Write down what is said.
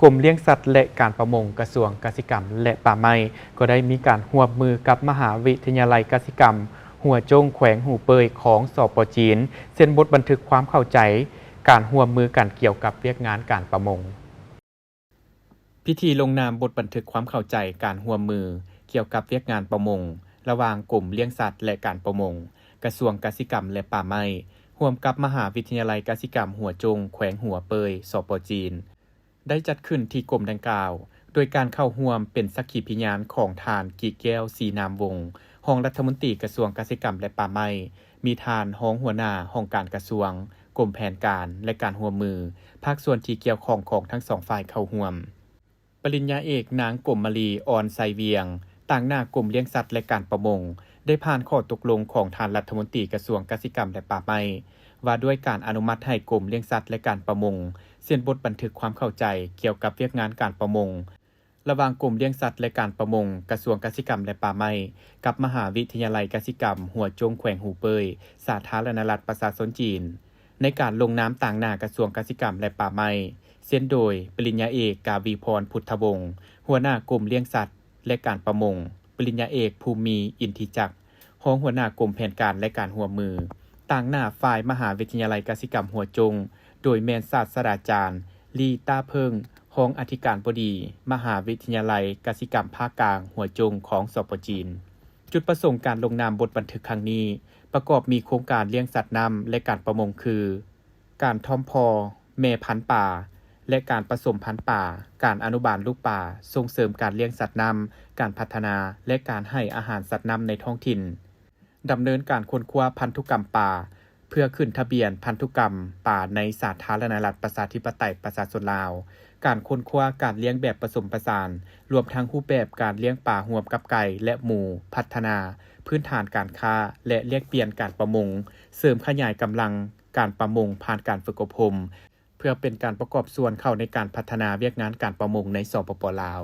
ກົມລ້ຽງສັດ ແລະ ການປະມົງ ກະຊວງກະສິກຳ ແລະ ປ່າໄມ້ ກໍໄດ້ມີການຮ່ວມມືກັບມະຫາວິທະຍາໄລກະສິກຳຫົວໂຈງ ແຂວງຫູເປີຍ ຂອງ ສປ ຈີນ ເຊັນບົດບັນທຶກຄວາມເຂົ້າໃຈການຮ່ວມມືກັນກ່ຽວກັບວຽກງານການປະມົງ. ພິທີລົງນາມບົດບັນທຶກຄວາມເຂົ້າໃຈການຮ່ວມມືກ່ຽວກັບວຽກງານປະມົງ ລະຫວ່າງກົມລ້ຽງສັດ ແລະ ການປະມົງ ກະຊວງກະສິກຳ ແລະ ປ່າໄມ້ ຮ່ວມກັບມະຫາວິທະຍາໄລກະສິກຳຫົວໂຈງ ແຂວງຫົວເປີຍ ສປ ຈີນ ໄດ້ຈັດຂຶ້ນທີ່ກົມດັ່ງກ່າວ ໂດຍການເຂົ້າຮ່ວມເປັນສັກຂີພິຍານຂອງທ່ານ ກິແກ້ວ ສີນາມວົງ ຮອງລັດຖະມົນຕີກະຊວງກະສິກຳ ແລະ ປ່າໄມ້, ມີທ່ານຮອງຫົວໜ້າຫ້ອງການກະຊວງ, ກົມແຜນການ ແລະ ການຮ່ວມມື, ພາກສ່ວນທີ່ກ່ຽວຂ້ອງຂອງທັງສອງຝ່າຍເຂົ້າຮ່ວມ. ປະລິນຍາເອກ ນາງ ກົມມະລີ ອອນໄຊວຽງ ຕາງໜ້າກົມລ້ຽງສັດ ແລະ ການປະມົງ ໄດ້ຜ່ານຂໍ້ຕົກລົງຂອງທ່ານລັດຖະມົນຕີກະຊວງກະສິກຳ ແລະ ປ່າໄມ້ ວ່າດ້ວຍການອະນຸມັດໃຫ້ກົມລ້ຽງສັດ ແລະ ການປະມົງ ເຊັນບົດບັນທຶກຄວາມເຂົ້າໃຈກ່ຽວກັບວຽກງານການປະມົງ ລະຫວ່າງກົມລ້ຽງສັດ ແລະ ການປະມົງ ກະຊວງກະສິກຳ ແລະ ປ່າໄມ້ ກັບມະຫາວິທະຍາໄລກະສິກຳຫົວໂຈງ ແຂວງຫູເປີຍ ສາທາລະນະລັດປະຊາຊົນຈີນ. ໃນການລົງນາມຕາງໜ້າກະຊວງກະສິກຳ ແລະ ປ່າໄມ້ ເຊັນໂດຍ ປະລິນຍາເອກ ກາວີພອນ ພຸດທະວົງ ຫົວໜ້າກົມລ້ຽງສັດ ແລະ ການປະມົງ, ປະລິນຍາເອກ ພູມມີ ອິນທິຈັກ ຮອງຫົວໜ້າກົມແຜນການ ແລະ ການຮ່ວມມື, ຕາງໜ້າຝ່າຍມະຫາວິທະຍາໄລກະສິກຳຫົວໂຈງ ໂດຍແມ່ນສາດສະດາຈານ ລີ ຕ້າເພິ່ງ ຮອງອະທິການບໍດີ ມະຫາວິທະຍາໄລກະສິກຳພາກກາງຫົວໂຈງ ຂອງ ສປ ຈີນ. ຈຸດປະສົງການລົງນາມບົດບັນທຶກຄັ້ງນີ້ ປະກອບມີໂຄງການລ້ຽງສັດນ້ຳ ແລະ ການປະມົງ ຄື ການທ້ອມພໍ່ແມ່ພັນປາ ແລະ ການປະສົມພັນປາ, ການອະນຸບານລູກປາ, ສົ່ງເສີມການລ້ຽງສັດນ້ຳ, ການພັດທະນາ ແລະ ການໃຫ້ອາຫານສັດນ້ຳໃນທ້ອງຖິ່ນ, ດຳເນີນການຄົ້ນຄວ້າພັນທຸກຳປາ ເພື່ອຂຶ້ນທະບຽນພັນທຸກຳປາໃນສາທາລະນະລັດປະຊາທິປະໄຕປະຊາຊົນລາວ, ການຄົ້ນຄວ້າການລ້ຽງແບບປະສົມປະສານ, ລວມທັງຮູບແບບການລ້ຽງປາຮ່ວມກັບໄກ່ ແລະ ໝູ, ພັດທະນາພື້ນຖານການຄ້າ ແລະ ແລກປ່ຽນການປະມົງ, ເສີມຂະຫຍາຍກຳລັງ ການປະມົງຜ່ານການຝຶກອົບຮົມ ເພື່ອເປັນການປະກອບສ່ວນເຂົ້າໃນການພັດທະນາວຽກງານການປະມົງໃນ ສປປ ລາວ.